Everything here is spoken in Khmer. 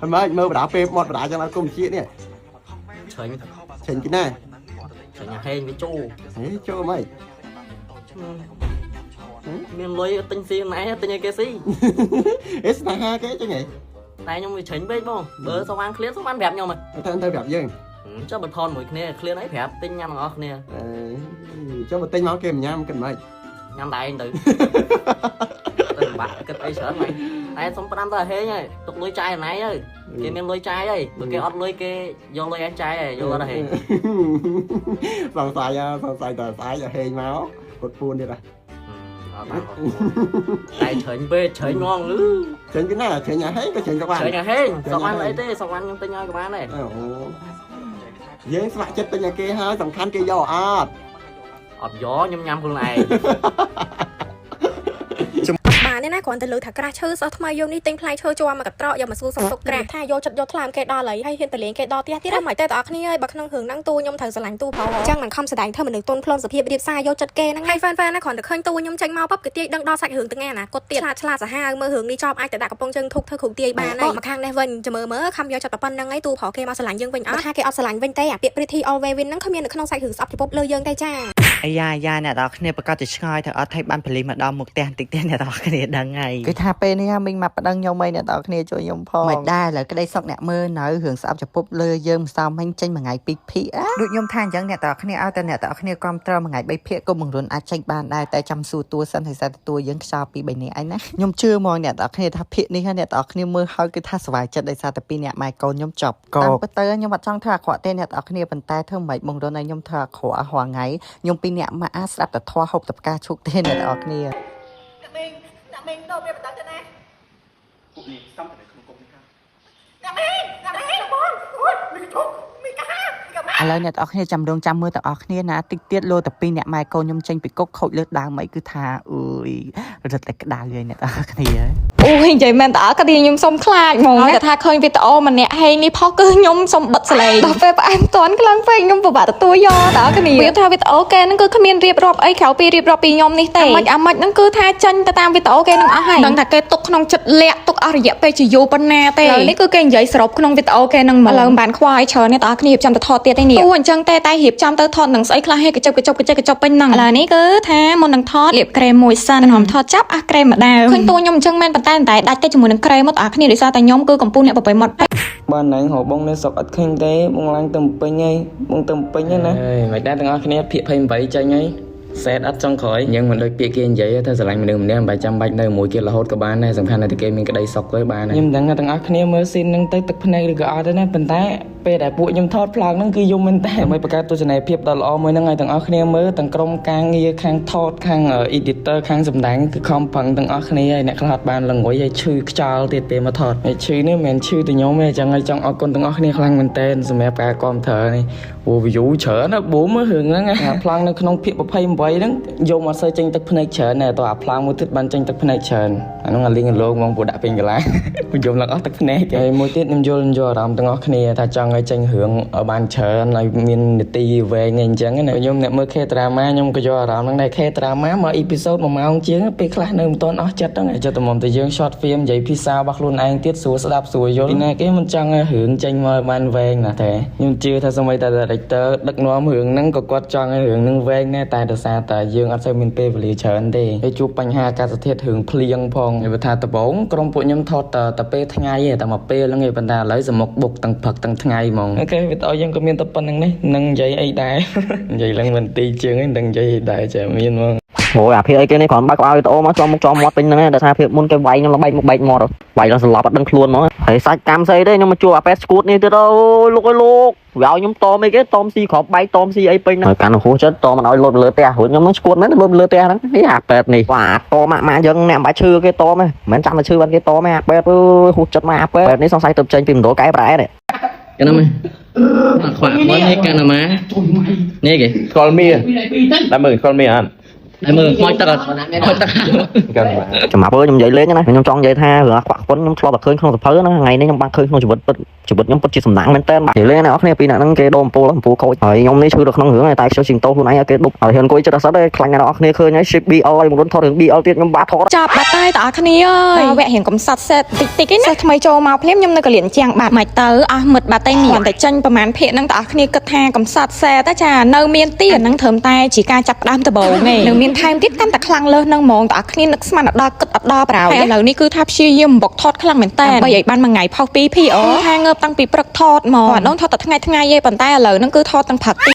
ហើយម៉េចមើលបដាពេលមាត់បដាចឹងអត់គុំជាតិនេះ ឆេញ ឆេញពីណា ឆេញអាហេងវាចូល ហេចូលម៉េច មានលុយទិញស៊ីណែទិញឲ្យគេស៊ី អេស្នេហាគេចឹងហី តែខ្ញុំវាឆេញពេកបងបើសវ៉ានឃ្លៀនសវ៉ានប្រាប់ខ្ញុំហ៎ ទៅទៅប្រាប់យើង ចុះបើថនមួយគ្នាឃ្លៀនអីប្រាប់ទិញញ៉ាំទាំងអស់គ្នា អឺចុះបើទិញមកគេមិនញ៉ាំគិតម៉េច ញ៉ាំតែឯងទៅទៅបាក់គិតអីច្រើនហ្មងតែសុំផ្ដាំទៅអាហេងហើយទុកលុយចាយណៃហើយគេមានលុយចាយហើយបើគេអត់លុយគេយកលុយឯងចាយហើយយកអត់អាហេង សង្ស័យសង្ស័យតើស្អែកហេងមកពុតពួនទៀតហ៎ អត់បានតែឆេញពេកឆេញងងលឺ ឆេញពីណាឆេញអាហេងក៏ឆេញក៏បាន ឆេញអាហេងសវ៉ាន់អីទេសវ៉ាន់ខ្ញុំទិញឲ្យក៏បានដែរ អូយើងស្ម័គ្រចិត្តទិញឲ្យគេហើយសំខាន់គេយកអត់ អត់យកខ្ញុំញ៉ាំខ្លួនឯង បានទេណាគ្រាន់តែលើថាក្រាស់ឈើសោះថ្មីយកនេះទិញផ្លែឈើជាប់មកកត្រកយកមកសួរសុខទុក្ខក្រាស់ថាយកចិត្តយកថ្លើមគេដល់ហើយហើយហ៊ានទៅលេងគេដល់ផ្ទះទៀតមិនទេតើអ្នកគ្នាហើយបើក្នុងរឿងហ្នឹងតួខ្ញុំត្រូវស្រឡាញ់តួប្រុសអញ្ចឹងមិនខំស្ដែងធ្វើមនុស្សទន់ភ្លន់សុភាពរៀបសារយកចិត្តគេហ្នឹងហើយហ្វានហ្វានណាគ្រាន់តែឃើញតួខ្ញុំចេញមកពឹបគេទាយដឹងដល់សាច់រឿងទាំងអនាគតទៀតឆ្លាតឆ្លាតសាហាវមើលរឿងនេះចប់អាចទៅដាក់កំប៉ុងជើងធុកធ្វើគ្រូទាយបានហើយមកខាងនេះវិញចាំមើលមើលខំយកចិត្តប៉ុណ្្នឹងឯងតួប្រុសគេមកស្រឡាញ់យើងវិញអត់ថាគេអត់ស្រឡាញ់វិញទេអាពាក្យ pretty always win ហ្នឹងគ្មាននៅក្នុងសាច់រឿងស្អប់ពិភពលើយើងទេចា អាយ៉ាយ៉ាអ្នកនរគ្នាប្រកាសជាឆ្ងល់ថាអត់ថៃបានផលិតមកដល់មុខផ្ទះបន្តិចទេអ្នកនរគ្នាដឹងហើយគឺថាពេលនេះមីងមកប្តឹងខ្ញុំអីអ្នកនរគ្នាជួយខ្ញុំផងមិនដែរឡើយក្តីសុកអ្នកមើលនៅរឿងស្អប់ចំពប់លើយើងមិនសមហិញចេញមួយថ្ងៃពីរភាគដូចខ្ញុំថាអញ្ចឹងអ្នកនរគ្នាឲ្យតែអ្នកនរគ្នាគ្រប់ត្រមួយថ្ងៃបីភាគក៏បង្រុនអាចចេញបានដែរតែចាំសួរតួសិនហើយសារតួយើងខ្យល់ពីបីនេះឯណាខ្ញុំជឿហ្មងអ្នកនរគ្នាថាភាគនេះអ្នកនរគ្នាមើលហើយគឺថាសប្បាយចិត្តដោយសារតែពីរអ្នកម៉ែកូនខ្ញុំចប់កតាមពិតទៅខ្ញុំអត់ចង់ធ្វើអាក្រក់ទេអ្នកនរគ្នាប៉ុន្តែធ្វើមិនបង្រុនឲ្យខ្ញុំធ្វើអាក្រក់រាល់ថ្ងៃខ្ញុំពីរអ្នកម៉ាក់ស្រាប់តែធွာហូបតែផ្កាឈូកទេអ្នកនរគ្នា អ្នកមីងអ្នកមីងដល់វាបណ្ដឹងទៅណា ពួកនេះសំតែនៅក្នុងគុកនេះហើយ អ្នកមីងអ្នកមីងបងអូយមីឈុកមីកាហាមីកាម៉ា ឥឡូវអ្នកទាំងអស់គ្នាចាំរងចាំមើលទាំងអស់គ្នាណាតិចទៀតលោតែពីរអ្នកម៉ែកូនខ្ញុំចេញពីគុកខូចលើសដើមអីគឺថាអើយរត់តែក្តៅហើយអ្នកទាំងអស់គ្នា អូយនិយាយមែនតើក៏ខ្ញុំសុំខ្លាចហ្មងតែថាឃើញវីដេអូម្នាក់ហេងនេះផុសគឺខ្ញុំសុំបិទសលេងដល់ពេលផ្អែមតន់ខ្លាំងពេកខ្ញុំពិបាកទទួលយកតើគ្នាវាថាវីដេអូគេហ្នឹងគឺគ្មានរៀបរាប់អីក្រៅពីរៀបរាប់ពីខ្ញុំនេះទេអាម៉េចអាម៉េចហ្នឹងគឺថាចាញ់ទៅតាមវីដេអូគេហ្នឹងអស់ហើយដឹងថាគេទុកក្នុងចិត្តលាក់ទុកអស់រយៈពេលជាយូរប៉ុណ្ណាទេឥឡូវនេះគឺគេនិយាយសរុបក្នុងវីដេអូគេហ្នឹងមកឥឡូវមិនបានខ្វាយច្រើនទេតើគ្នារៀបចំទៅថតទៀតទេនេះអូអញ្ចឹងទេតែរៀបចំទៅថតនឹងស្អីខ្លះហេកញ្ចប់កញ្ចប់កញ្ចប់កញ្ចប់ពេញហ្នឹងឥឡូវនេះគឺថាមុននឹងថតលាបក្រែមមួយសិនហមថតចាប់អះក្រែមម្ដងឃើញតួខ្ញុំអញ្ចឹងមែនប៉ុន្តែតែដាច់ទៅជាមួយនឹងក្រែមមកតើគ្នាដោយសារតែខ្ញុំគឺកំពុងអ្នកប្របីមាត់ បានណែងរកបងនៅស្រុកអត់ឃើញទេបងឡើងទៅពេញហើយបងទៅពេញហើយណា អើយមិនដែរទាំងអស់គ្នាភាក28ចេញហើយសែតអត់ចង់ក្រោយយើងមិនដូចពាក្យគេនិយាយថាស្រឡាញ់មនុស្សម្នាក់មិនបាច់ចាំបាច់នៅមួយគេរហូតក៏បានដែរសំខាន់តែគេមានក្តីសុខទៅបាន ខ្ញុំមិនដឹងថាទាំងអស់គ្នាមើលស៊ីនហ្នឹងទៅទឹកភ្នែកឬក៏អត់ទេណាប៉ុន្តែពេលដែលពួកខ្ញុំថតប្លង់ហ្នឹងគឺយំមែនតើដើម្បីបង្កើតទស្សនីយភាពដ៏ល្អមួយហ្នឹងឲ្យទាំងអស់គ្នាមើលទាំងក្រុមការងារខាងថតខាង editor ខាងសម្ដែងគឺខំប្រឹងទាំងអស់គ្នាហើយអ្នកខ្លះអត់បានល្ងុយហើយឈឺខ្យល់ទៀតពេលមកថតហើយឈឺនេះមិនមែនឈឺតែខ្ញុំទេអញ្ចឹងហើយចង់អរគុណទាំងអស់គ្នាខ្លាំងមែនតើសម្រាប់ការគាំទ្រនេះព្រោះ view ច្រើនណាស់ប៊ូមរឿងហ្នឹងអាប្លង់នៅក្នុងភាគ28ហ្នឹងយកមកសូវចេញទឹកភ្នែកច្រើនដែរតោះអាប្លង់មួយទៀតបានចេញទឹកភ្នែកច្រើនអាហ្នឹងអាលីងអាលោងហ្មងព្រោះដាក់ពេញកាឡា យំឡើងអស់ទឹកភ្នែកហើយមួយទៀតខ្ញុំយល់យល់អារម្មណ៍ទាំងអស់គ្នាថាចង់ឲ្យចេញរឿងឲ្យបានច្រើនឲ្យមាននីតិវែងអីអញ្ចឹងណាខ្ញុំអ្នកមើល K drama ខ្ញុំក៏យកអារម្មណ៍ហ្នឹងដែរ K drama មក episode 1ម៉ោងជាងពេលខ្លះនៅមិនទាន់អស់ចិត្តហ្នឹងឯងចិត្តតែមកតែយើង short film និយាយភាសារបស់ខ្លួនឯងទៀតស្រួលស្ដាប់ស្រួលយល់ពីណាគេមិនចង់ឲ្យរឿងចេញមកឲ្យបានវែងណាស់ទេខ្ញុំជឿថាសូម្បីតែ director ដឹកនាំរឿងហ្នឹងក៏គាត់ចង់ឲ្យរឿងហ្នឹងវែងដែរតែដោយសារតែយើងអត់សូវមានពេលវេលាច្រើនទេហើយជួបបញ្ហាអាកាសធាតុរឿងភ្លៀងផងហើយបើថាដំបូងក្រុមពួកខ្ញុំថតតែតែពេលថ្ងៃទេតែមួយពេលហ្នឹងឯងប៉ុន្តែឥឡូវសមុកបុកទាំងព្រឹកទាំងថ្ងៃហ្មង OK វីដេអូយើងក៏មានតែប៉ុណ្្នឹងនេះនឹងនិយាយអីដែរ និយាយឡើងមិនទីជាងឯងនឹងនិយាយអីដែរចាមានហ្មង អូយអាភាគអីគេនេះគ្រាន់បើកឲ្យវីដេអូមកចំមុខចំមាត់ពេញហ្នឹងឯងតែថាភាពមុនគេវាយខ្ញុំឡើងបែកមុខបែកមាត់វាយដល់សន្លប់អត់ដឹងខ្លួនហ្មងហើយសាច់កម្មស្អីទេខ្ញុំមកជួបអាប៉ែស្គួតនេះទៀតអូយលោកអើយលោកវាឲ្យខ្ញុំតមអីគេតមស៊ីគ្រាប់បែកតមស៊ីអីពេញហ្នឹងហើយកាន់ហួសចិត្តតមមិនឲ្យលោតលើផ្ទះរួចខ្ញុំនឹងស្គួតមែនលោតលើផ្ទះហ្នឹងនេះអាប៉ែតនេះវ៉ាតមម៉ាក់ម៉ាក់យើងអ្នកមិនបាច់ឈឺគេតមទេមិនចាំតែឈឺបានគេតមទេអាប៉ែតអើយហួសចិត្តមកអាប៉ែតនេះសង្ស័យទៅចេញពីមណ្ឌលកែប្រែនេះ កណ្ណាមកខ្វាក់មកនេះកណ្ណាមកនេះគេ ស្គាល់មីតែមើលស្គាល់មីអត់ តែមើលខ្មោចទឹកអត់ខ្មោចទឹក ចំណាប់អើយខ្ញុំនិយាយលេងណាខ្ញុំចង់និយាយថារឿងអាខ្វាក់ខ្វុនខ្ញុំធ្លាប់តែឃើញក្នុងសភៅណាថ្ងៃនេះខ្ញុំបានឃើញក្នុងជីវិតពិតជីវិតខ្ញុំពិតជាសំណាងមែនតើបាទនិយាយលេងណាអ្នកនរគ្នាពីអ្នកហ្នឹងគេដូរអំពូលអំពូលខូចហើយខ្ញុំនេះឈឺនៅក្នុងរឿងហើយតែខ្ជិលជាងតោខ្លួនឯងឲ្យគេដប់ហើយហ៊ានអង្គុយចិត្តអត់សឹកទេខ្លាញ់អ្នកនរគ្នាឃើញហើយ ship BL ហើយមុនថតរឿង BL ទៀតខ្ញុំបាទថត ចាប់បាត់ហើយតើគ្នាអើយដល់វគ្គរៀងកំសត់សេតតិចតិចឯណាសិស្សថ្មីចូលមកភ្លាមខ្ញុំនៅកលៀនជាងបាត់មិនទៅអស់មិត្តបាត់តែនេះតែចេញប្រហែលភាកហ្នឹងតើគ្នាគិតថាកំសត់សេតចានៅមានទៀតហ្នឹងត្រឹមតែជាការចាប់ផ្ដើមដំបូងឯងនៅមានថែមទៀតកាន់តែខ្លាំងលើសហ្នឹងហ្មងតើគ្នានឹកស្មានអត់ដល់គិតអត់ដល់ប្រោយឥឡូវនេះគឺថាព្យាយាមបុកថតខ្លាំងមែនតើដើម្បីឲ្យបានមួយថ្ងៃផុស2 PO ថាងើបតាំងពីព្រឹកថតមកអានោះថតតែថ្ងៃថ្ងៃឯងប៉ុន្តែឥឡូវហ្នឹងគឺថតតាំងព្រឹក។